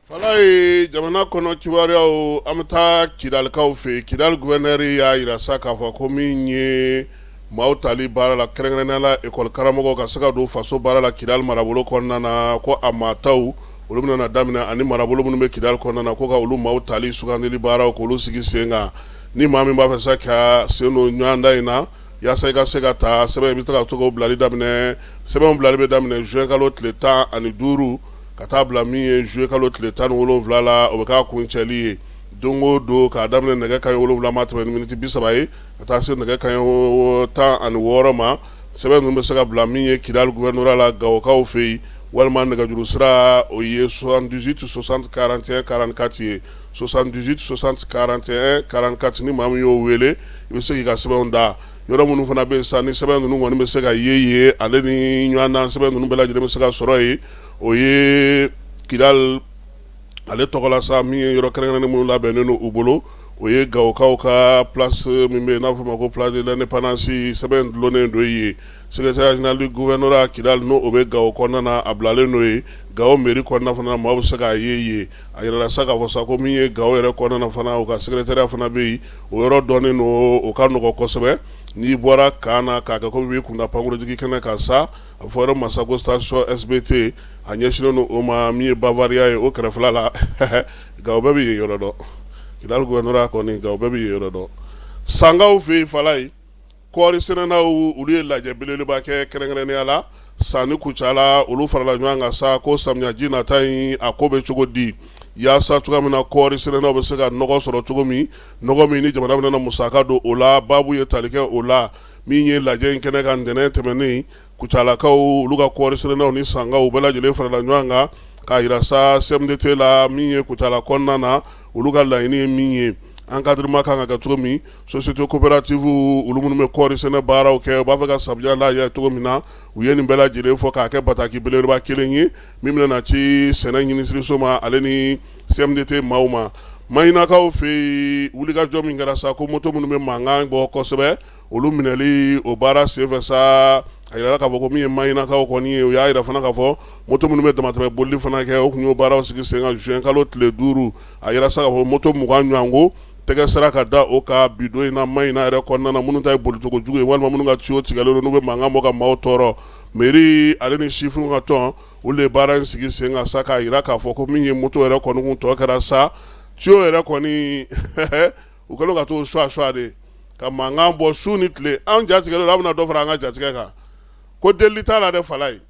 Falaye, jamana kɔnɔ kibaruyaw, an bɛ taa Kidalikaw fɛ yen. Kidali gouverneur y'a jira sa k'a fɔ ko min ye maaw tali baara la, kɛrɛnkɛrɛnnenya la école karamɔgɔ ka se ka don faso baara la Kidali marabolo kɔnɔna na, ko a maa taw olu bɛna na daminɛ, ani marabolo minnu bɛ Kidali kɔnɔna na, ko ka olu maaw tali sugandili baaraw k'olu sigi sen kan. Ni maa min b'a fɛ sa ka sen don ɲɔgɔndan in na, yaasa i ka se ka ta, sɛbɛn i bɛ se ka to k'o bilali daminɛ. Sɛbɛnw bilali bɛ daminɛ juin kalo tile 15 ka taa bila min ye juillet kalo tile 17 la, o bɛ k'a kuncɛli ye. Don o don, k'a daminɛ nɛgɛ kanɲɛ 7 ma tɛmɛ ni miniti 30 ye ka taa se nɛgɛ kanɲɛ 16 ma, sɛbɛn ninnu bɛ se ka bila min ye Kidali gouvernorat la, Gawokaw fɛ yen, walima nɛgɛjuru sira, o ye 78 60 41 44 ye, 78 60 41 44. Ni maa min y'o wele, i bɛ se k'i ka sɛbɛnw da. Yɔrɔ minnu fana bɛ yen sa, ni sɛbɛn ninnu kɔni bɛ se ka ye yen, ale ni ɲɔgɔndan sɛbɛn ninnu bɛɛ lajɛlen bɛ se ka sɔrɔ yen, o ye Kidali ale tɔgɔ la sa, min ye yɔrɔ kɛrɛnkɛrɛnnen minnu labɛnnen don u bolo, o ye Gawokaw ka place min bɛ yen n'a bɛ f'o ma ko place de l'indépendance, sɛbɛn dulonnen don yen. Secrétariat général du gouvernorat Kidali, n'o o bɛ Gawo kɔnɔna na, a bilalen don yen. Gawo mairie kɔnɔna fana, maaw bɛ se k'a ye yen. A yirala sa k'a fɔ sa ko min ye Gawo yɛrɛ kɔnɔna na fana, u ka secrétariat fana bɛ yen. O yɔrɔ dɔnnen don, o ka nɔgɔn kosɛbɛ. N'i bɔra camp na k'a kɛ komi i b'i kunda pankurunjigin kɛnɛ kan sa, a fɔ yɔrɔ ma sa ko station SBT, a ɲɛsinnen don o ma. Min ye Bavaria ye, o kɛrɛfɛla la, Gawo bɛɛ bɛ yen yɔrɔ dɔn. Kidali gouvernorat kɔni, Gawo bɛɛ bɛ yen yɔrɔ dɔn. Sankaw fɛ yen, Falaye, kɔɔri sɛnɛnaw, olu ye lajɛ belebeleba kɛ, kɛrɛnkɛrɛnnenya la San ni Kucala. Olu farala ɲɔgɔn kan sa ko samiyaji nata in, a ko bɛ cogo di, yaasa cogoya min na kɔɔri sɛnɛnaw bɛ se ka nɔgɔ sɔrɔ cogo min, nɔgɔ min ni jamana bɛna musaka don o la. Baabu ye tali kɛ o la. Min ye lajɛ in kɛnɛ kan ntɛnɛn tɛmɛnen, Kucalakaw, olu ka kɔɔri sɛnɛnaw ni Sankaw bɛɛ lajɛlen farala ɲɔgɔn kan k'a jira sa CMDT la, min ye Kucala kɔnɔna na, olu ka laɲini ye min ye, encadrement kan ka kɛ cogo min, société coopérative olu minnu bɛ kɔɔri sɛnɛ baaraw kɛ, u b'a fɛ ka samiya lajɛ cogo min na. U ye nin bɛɛ lajɛlen fɔ k'a kɛ bataki belebeleba kelen ye min bɛna ci sɛnɛ minisiriso ma, ale ni CMDT maaw ma. Mahinakaw fɛ yen, wulikajɔ min kɛra sa ko moto minnu bɛ mankan bɔ kosɛbɛ, olu minɛli, o baara senfɛ sa, a yirala k'a fɔ ko min ye Mahinakaw kɔni ye, u y'a jira fana k'a fɔ moto minnu bɛ damatɛmɛ bolili fana kɛ, o tun y'o baaraw sigi sen kan juin kalo tile 5. A yira sa k'a fɔ moto 20 ɲɔgɔnko tɛgɛ sera ka da o kan bi don in na Mahina yɛrɛ kɔnɔna na, minnu ta ye bolicogo jugu ye walima minnu ka tuyau tigɛlen don, n'u bɛ mankan bɔ ka maaw tɔɔrɔ. Mairie ale ni sifinw ka tɔn, olu de ye baara in sigi sen kan sa, k'a jira k'a fɔ ko min ye moto yɛrɛ kɔni kun tɔ kɛra sa, tuyau yɛrɛ kɔni, u kɛlen ka t'o suwa suwa de ka mankan bɔ su ni tile. An jatigɛ la, a bɛna dɔ fara an ka jatigɛ kan ko deli t'a la dɛ. Falaye,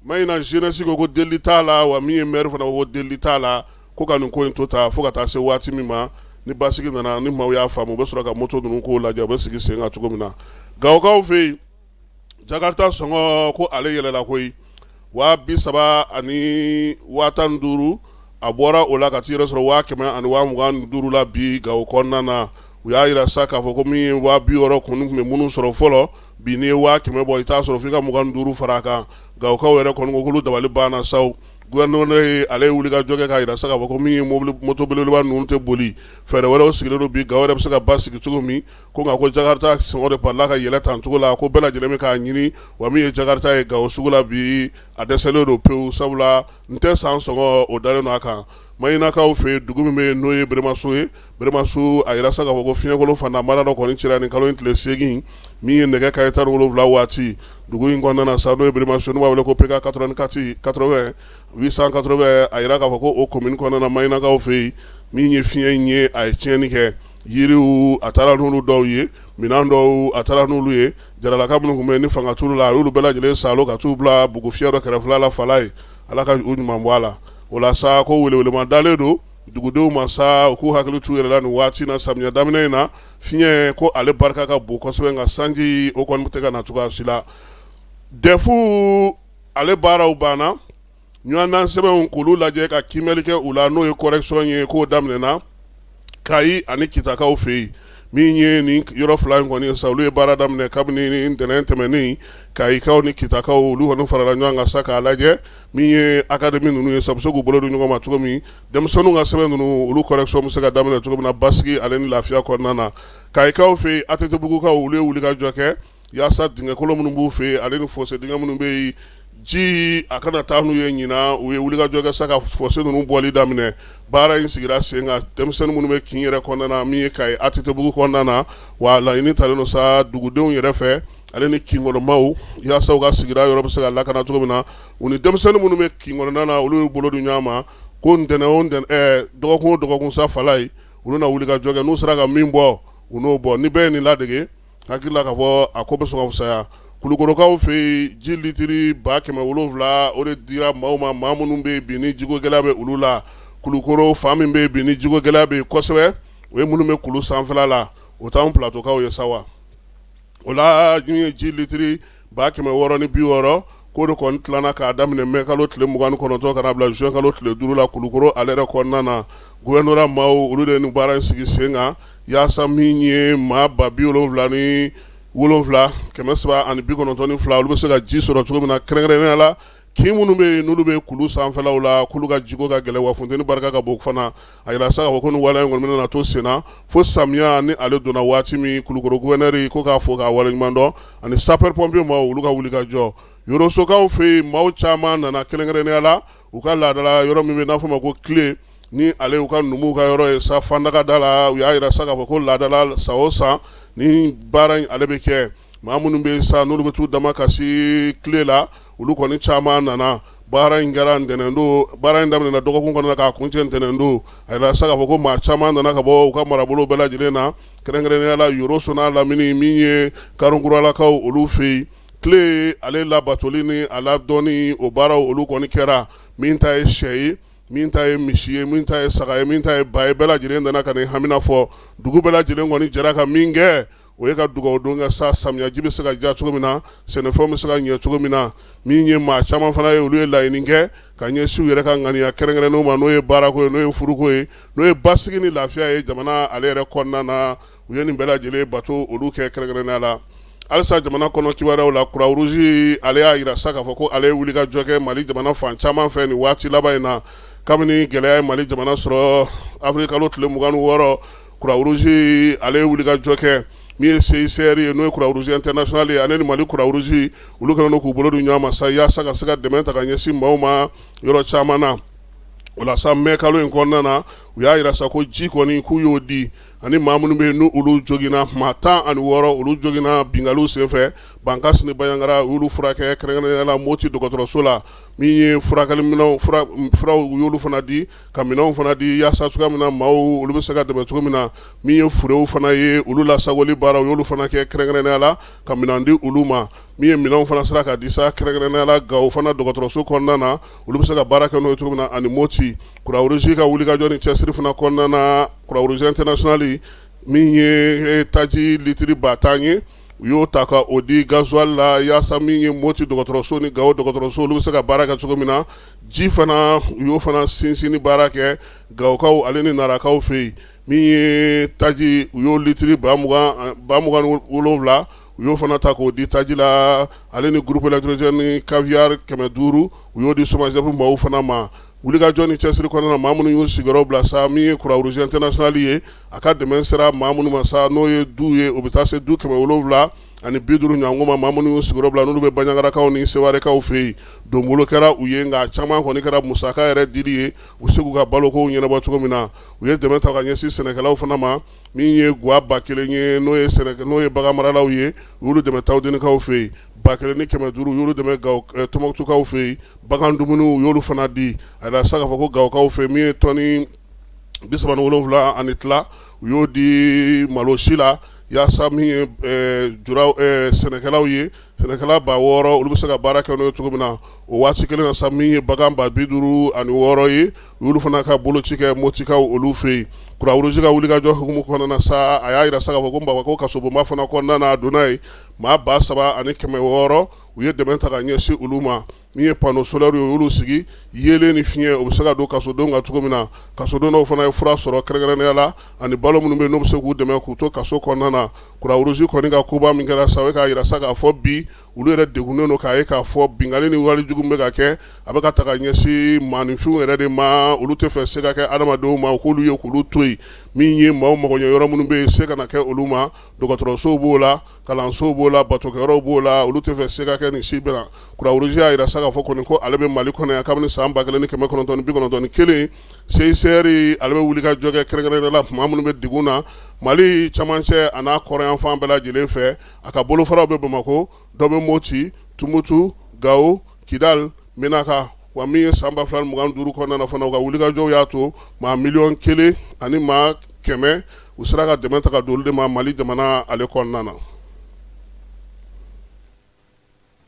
Mahina jeunesse ko deli t'a la, wa min ye maire fana ko deli t'a la, ko ka nin ko in to ta fo ka taa se waati min ma, ni basigi nana, ni maaw y'a faamu, u bɛ sɔrɔ ka moto ninnu k'o lajɛ, u bɛ sigi sen kan cogo min na. Gawokaw fɛ yen, Jakarta sɔngɔ ko ale yɛlɛla koyi, 30 000 ani 15 000. A bɔra o la ka t'i yɛrɛ sɔrɔ 100 000 ani 25 000 la bi Gawo kɔnɔna na. U y'a jira sa k'a fɔ ko min ye 60 000 kɔni tun bɛ minnu sɔrɔ fɔlɔ, bi n'i ye 100 000 bɔ, i t'a sɔrɔ, f'i ka 25 fara a kan. Gawokaw yɛrɛ kɔni ko k'olu dabali banna sa. Gouverneur ye, ale ye wulikajɔ kɛ k'a jira sa k'a fɔ ko min ye mobili moto belebeleba ninnu tɛ boli, fɛɛrɛ wɛrɛw sigilen don bi, Gawo yɛrɛ bɛ se ka basigi cogo min. Ko nka ko Jakarta sɔngɔ de parila ka yɛlɛ tan cogo la, ko bɛɛ lajɛlen bɛ k'a ɲini, wa min ye Jakarta ye Gawo sugu la bi, a dɛsɛlen don pewu, sabula n tɛ san sɔngɔ o dalen don a kan. Mahinakaw fɛ yen, dugu min bɛ yen n'o ye Beremaso ye, Beremaso, a yira sa k'a fɔ ko fiɲɛkolon fantanbana dɔ kɔni cira nin kalo in tile 8, min ye nɛgɛ kanɲɛ 17 waati, dugu in kɔnɔna na sa, n'o ye Beremaso, n'u b'a wele ko PK 84 80 880. A yira k'a fɔ ko o commune kɔnɔna na, Mahinakaw fɛ yen, min ye fiɲɛ in ye, a ye tiɲɛni kɛ. Yiriw, a taara n'olu dɔw ye, minɛn dɔw, a taara n'olu ye. Jaralaka minnu tun bɛ yen ni fanga t'olu la, a y'olu bɛɛ lajɛlen saalo ka t'u bila bugufiyɛ dɔ kɛrɛfɛla la. Falaye, Ala ka u ɲuman bɔ a la. O la sa, ko welewelema dalen don dugudenw ma sa, u k'u hakili t'u yɛrɛ la nin waati na, samiya daminɛ in na. Fiɲɛ ko ale barika ka bon kosɛbɛ, nka sanji o kɔni tɛ ka na cogoya si la. DEF ale baaraw banna, ɲɔgɔndan sɛbɛnw k'olu lajɛ ka kiimɛli kɛ u la, n'o ye correction ye, k'o daminɛna Kayi ani Kitakaw fɛ yen. Min ye nin yɔrɔ fila in kɔni sa, olu ye baara daminɛ kabini ntɛnɛn tɛmɛnen. Kayikaw ni Kitakaw, olu kɔni farala ɲɔgɔn kan sa k'a lajɛ min ye académie ninnu ye sa, u bɛ se k'u bolo di ɲɔgɔn ma cogo min, denmisɛnninw ka sɛbɛn ninnu, olu correction bɛ se ka daminɛ cogo min na basigi ale ni lafiya kɔnɔna na. Kayikaw fɛ yen, ATTbugukaw, olu ye wulikajɔ kɛ yaasa dingɛkolon minnu b'u fɛ yen, ale ni fossé dingɛ minnu bɛ yen, Ji a kana taa n'u ye ɲinan, u ye wulikajɔ kɛ sa ka fosse ninnu bɔli daminɛ. Baara in sigira sen kan denmisɛnnin minnu bɛ kin yɛrɛ kɔnɔna na, min ye Kayi ATT-bugu kɔnɔna na, wa laɲini talen don sa dugudenw yɛrɛ fɛ ale ni kin kɔnɔmaw, yaasa u ka sigida yɔrɔ bɛ se ka lakana cogo min na. U ni denmisɛnnin minnu bɛ kin kɔnɔna na, olu y'u bolo di ɲɔgɔn ma ko ntɛnɛn o ntɛnɛn, dɔgɔkun o dɔgɔkun sa fala ye, olu na wulikajɔ kɛ. N'u sera ka min bɔ, u n'o bɔ. Ni bɛɛ ye nin ladege, hakili la k'a fɔ a ko bɛ sɔn ka fisaya. Kulukorokaw fɛ yen, ji litiri 700,000, o de dira maaw ma, maa minnu bɛ yen bi ni jiko gɛlɛya bɛ olu la. Kulukoro fan min bɛ yen bi ni jiko gɛlɛya bɛ yen kosɛbɛ, o ye minnu bɛ kulu sanfɛla la, o t'anw Plateaukaw ye sa wa. O la, min ye ji litiri 660,000, k'o de kɔni tilanna k'a daminɛ mɛ kalo tile 29 ka na bila juin kalo tile 5 la Kulukoro ale yɛrɛ kɔnɔna na. Gouvernorat maaw, olu de ye nin baara in sigi sen kan, yaasa min ye maa 77,392, olu bɛ se ka ji sɔrɔ cogo min na, kɛrɛnkɛrɛnnenya la kin minnu bɛ yen n'olu bɛ kulu sanfɛlaw la, k'olu ka jiko ka gɛlɛn, wa funteni barika ka bon fana. A jira sa k'a fɔ ko nin waleya in kɔni bɛna to senna fo samiya ni ale donna waati min. Kulukoro gouverneur ko k'a fo k'a waleɲuman dɔn, ani sapeur pompier maaw, olu ka wulikajɔ. Yorosokaw fɛ yen, maaw caman nana, kɛrɛnkɛrɛnnenya la u ka laadala yɔrɔ min bɛ n'a fɔ ma ko Kile, ni ale u ka numuw ka yɔrɔ ye sa Fandaga da la. U y'a jira sa k'a fɔ ko laadala san o san ni baara in ale bɛ kɛ. Maa minnu bɛ sa n'olu bɛ t'u dama kasi kile la, olu kɔni caman nana. Baara in kɛra ntɛnɛndon, baara in daminɛna dɔgɔkun kɔnɔna k'a kuncɛ ntɛnɛndon. A jira sa k'a fɔ ko maa caman nana ka bɔ u ka marabolo bɛɛ lajɛlen na, kɛrɛnkɛrɛnnenya la Yoroso n'a lamini, min ye Karunkuralakaw olu fɛ yen. Kile ale labatoli ni a ladɔnni, o baaraw olu kɔni kɛra. Min ta ye sɛ ye, min ta ye misi ye, min ta ye saga ye, min ta ye ba ye, bɛɛ lajɛlen nana ka na hamina fɔ. Dugu bɛɛ lajɛlen kɔni jɛra ka min kɛ, o ye ka dugawu don kɛ sa samiyaji bɛ se ka diya cogo min na, sɛnɛfɛnw bɛ se ka ɲɛ cogo min na. Min ye maa caman fana ye, olu ye laɲini kɛ ka ɲɛsin u yɛrɛ ka ŋaniya kɛrɛnkɛrɛnnenw ma, n'o ye baarako ye, n'o ye furuko ye, n'o ye basigi ni lafiya ye jamana ale yɛrɛ kɔnɔna na. U ye nin bɛɛ lajɛlen bato olu kɛ kɛrɛnkɛrɛnnenya la. Halisa jamana kɔnɔ kibaruyaw la, Croix-Rouge ale y'a jira sa k'a fɔ ko ale ye wulikajɔ kɛ Mali jamana fan caman fɛ nin waati laban in na. Kabini gɛlɛya ye Mali jamana sɔrɔ avril kalo tile 26, Croix-Rouge ale ye wulikajɔ kɛ. Min ye CICR ye, n'o ye Croix-Rouge internationale ye, ale ni Mali Croix-Rouge, olu kɛlen don k'u bolo di ɲɔgɔn ma sa yaasa ka se ka dɛmɛ ta ka ɲɛsin maaw ma yɔrɔ caman na. O la sa, mai kalo in kɔnɔna na, u y'a jira sa ko ji kɔni k'u y'o di, ani maa minnu bɛ yen n'u olu joginna, maa 16, olu joginna binkanniw senfɛ Bankasi ni Banjagara, u y'olu furakɛ kɛrɛnkɛrɛnnenya la Moti dɔgɔtɔrɔso la. Min ye furakɛli minɛnw, furaw, u y'olu fana di, ka minɛnw fana di yaasa cogoya min na maaw olu bɛ se ka dɛmɛ cogo min na. Min ye furew fana ye, olu lasagoli baara, u y'olu fana kɛ kɛrɛnkɛrɛnnenya la ka minɛn di olu ma. Min ye minɛnw fana sera ka di sa kɛrɛnkɛrɛnnenya la Gawo fana dɔgɔtɔrɔso kɔnɔna na, olu bɛ se ka baara kɛ n'o ye cogo min na, ani Moti. Croix-Rouge ka wulikajɔ ni cɛsiri fana kɔnɔna na, Croix-Rouge internationale, min ye taji litiri 10 000 ye, u y'o ta ka o di gasoil la yaasa min ye Moti dɔgɔtɔrɔso ni Gawo dɔgɔtɔrɔso, olu bɛ se ka baara kɛ cogo min na. Ji fana, u y'o fana sinsinni baara kɛ Gawokaw ale ni Narakaw fɛ yen. Min ye taji, u y'o litiri 27,000, u y'o fana ta k'o di taji la, ale ni groupe électrogène ni caviar 500, u y'o di SOMAGEP maaw fana ma. Wulikajɔ ni cɛsiri kɔnɔna na, maa minnu y'u sigiyɔrɔ bila sa, min ye Croix-Rouge internationale ye, a ka dɛmɛ sera maa minnu ma sa, n'o ye du ye, o bɛ taa se du 750 ɲɔgɔn ma. Maa minnu y'u sigiyɔrɔ bila, n'olu bɛ Banjagarakaw ni Sewarekaw fɛ yen, donbolo kɛra u ye, nka caman kɔni kɛra musaka yɛrɛ dili ye, u se k'u ka balokow ɲɛnabɔ cogo min na. U ye dɛmɛ ta ka ɲɛsin sɛnɛkɛlaw fana ma. Min ye gwa 1000 ye, n'o ye baganmaralaw ye, u y'olu dɛmɛ Tawudenikaw fɛ yen. 1500, u y'olu dɛmɛ Tɔnbukutukaw fɛ yen. Bagan dumuniw, u y'olu fana di. A jira sa k'a fɔ ko Gawokaw fɛ, min ye tɔni 37.5, u y'o di malo si la yaasa min ye jura sɛnɛkɛlaw ye, sɛnɛkɛla 6000, olu bɛ se ka baara kɛ n'o ye cogo min na. O waati kelen na sa, min ye bagan 56,000 ye, u y'olu fana ka boloci kɛ Motikaw olu fɛ yen. Croix-Rouge ka wulikajɔ hukumu kɔnɔna na sa, a y'a jira sa k'a fɔ ko Bamakɔ kasobonba fana kɔnɔna na, a donna yen maa 3600, u ye dɛmɛ ta ka ɲɛsin olu ma. Min ye panneau solaire ye, u y'olu sigi, yeelen ni fiɲɛ o bɛ se ka don kasodenw kan cogo min na. Kasoden dɔw fana ye fura sɔrɔ kɛrɛnkɛrɛnnenya la, ani balo minnu bɛ yen n'u bɛ se k'u dɛmɛ k'u to kaso kɔnɔna na. Croix-Rouge kɔni ka koba min kɛra sa, o ye k'a jira sa k'a fɔ bi Olu yɛrɛ degunnen don k'a ye k'a fɔ binkanni ni walejugu bɛ ka kɛ, a bɛ ka ta ka ɲɛsin maaninfinw yɛrɛ de ma. Olu tɛ fɛ se ka kɛ adamadenw ma, k'olu ye k'olu to yen. Min ye maaw magoɲɛ yɔrɔ minnu bɛ yen, se kana kɛ olu ma, dɔgɔtɔrɔsow b'o la, kalansow b'o la, batokɛyɔrɔw b'o la, olu tɛ fɛ se ka kɛ nin si bɛɛ la. Croix-Rouge y'a jira sa k'a fɔ kɔni ko ale bɛ Mali kɔnɔ yan kabini san 1991. CICR ale bɛ wuli ka jɔ kɛ kɛrɛnkɛrɛnnenya la maa minnu bɛ degun na Mali camancɛ a n'a kɔrɔnyanfan bɛɛ lajɛlen fɛ. A ka bolofaraw bɛ Bamakɔ, dɔ bɛ Moti, Tumutu, Gawo, Kidali, Menaka. Wa min ye san 2025 kɔnɔna na fana, u ka wulikajɔw y'a to maa 1,1 miliyɔn u sera ka dɛmɛ ta ka don olu de ma Mali jamana ale kɔnɔna na.